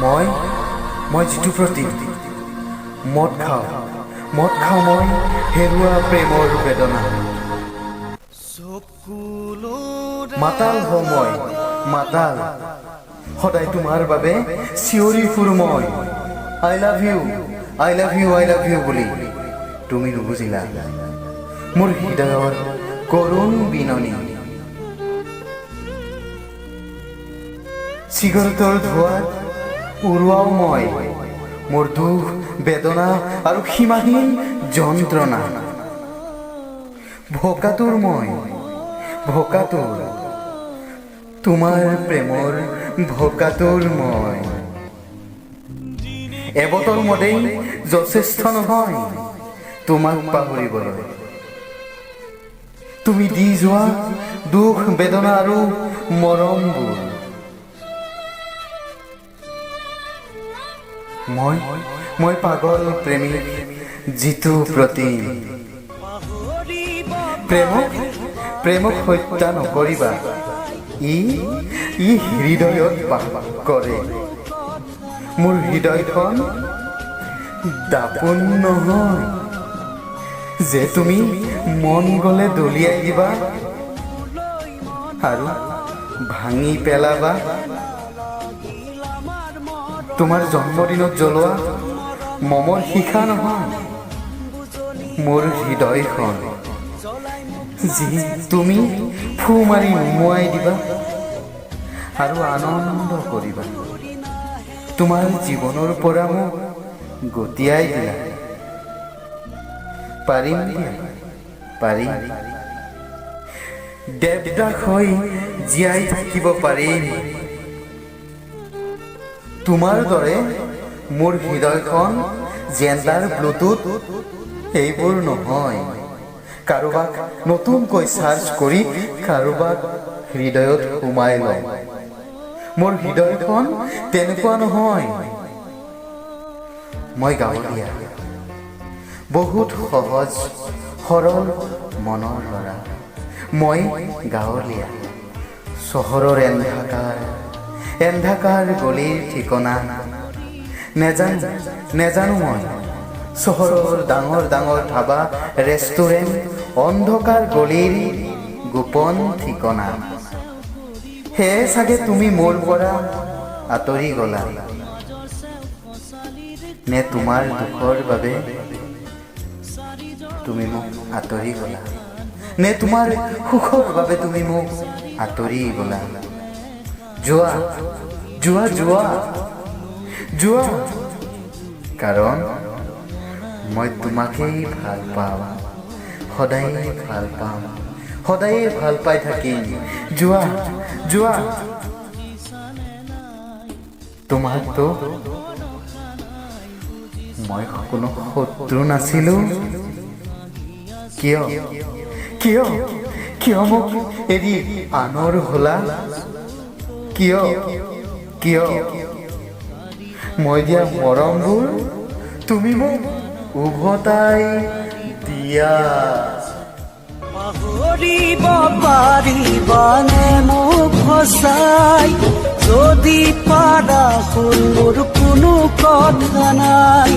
মই যিটো প্ৰতি মদ খাওঁ, মদ খাওঁ মই হেৰুৱা প্ৰেমৰ বেদনা। মাতাল হওঁ মই, মাতাল। সদায় তোমাৰ বাবে চিঞৰি ফুৰো মই "I love you, I love you, I love you" বুলি। তুমি নুবুজিলা মোৰ হৃদয়ৰ কৰুণ বিননি। চিগাৰেটৰ ধোঁৱাত উৰুৱাও মই মোৰ দুখ, বেদনা আৰু সীমাহীন যন্ত্ৰণা। ভোকাতুৰ মই, ভোকাতুৰ, তোমাৰ প্ৰেমৰ ভোকাতুৰ মই। এবটল মদেই যথেষ্ট নহয় তোমাক পাহৰিবলৈ। তুমি দি যোৱা দুখ, বেদনা আৰু মৰমবোৰ। মই পাগল প্ৰেমিক যিটো প্ৰতি। প্ৰেমক হত্যা নকৰিবা, ই হৃদয়ত বাস কৰে। মোৰ হৃদয়খন দাপোন নহয় যে তুমি মন গ'লে দলিয়াই দিবা আৰু ভাঙি পেলাবা। তোমাৰ জন্মদিনত জ্বলোৱা মমৰ শিখা নহয় মোৰ হৃদয়খন, যি তুমি ফু মাৰি নুমুৱাই দিবা আৰু আনন্দ কৰিবা। তোমাৰ জীৱনৰ পৰা মোক গতিয়াই দিলা। পাৰিম দিয়া, পাৰিম, দেৱদাস হৈ জীয়াই থাকিব পাৰিম। তোমাৰ দৰে মোৰ হৃদয়খন জেণ্ডাৰ, ব্লুটুথ এইবোৰ নহয়, কাৰোবাক নতুনকৈ চাৰ্জ কৰি কাৰোবাক হৃদয়ত সোমাই লওঁ। মোৰ হৃদয়খন তেনেকুৱা নহয়। মই গাঁৱলীয়া, বহুত সহজ সৰল মনৰ ল'ৰা। মই গাঁৱলীয়া, চহৰৰ এন্ধাকাৰ এন্ধাকাৰ গলিৰ ঠিকনা নেজানো, নেজানো মই। চহৰৰ ডাঙৰ ডাঙৰ ধাবা, ৰেষ্টুৰেণ্ট, অন্ধকাৰ গলিৰ গোপন ঠিকনা। সেয়ে চাগে তুমি মোৰ পৰা আঁতৰি গ'লা, নে তোমাৰ দুখৰ বাবে তুমি মোক আঁতৰি গ'লা, নে তোমাৰ সুখৰ বাবে তুমি মোক আঁতৰি গ'লা? যোৱা, যোৱা, যোৱা, যোৱা, কাৰণ মই তোমাকেই ভাল পাওঁ, সদায়ে ভাল পাম, সদায়ে ভাল পাই থাকিম। যোৱা, যোৱা। তোমাকতো মই কোনো শত্ৰু নাছিলো। কিয়, কিয়, কিয় মোক এৰি আনৰ হলা? কিয়, কিয় মই দিয়া মৰমবোৰ তুমি মোক উভতাই দিয়া? পাহৰিব পাৰিবানে মোক সঁচাই? যদি পাৰা শুন, মোৰ কোনো কথা নাই।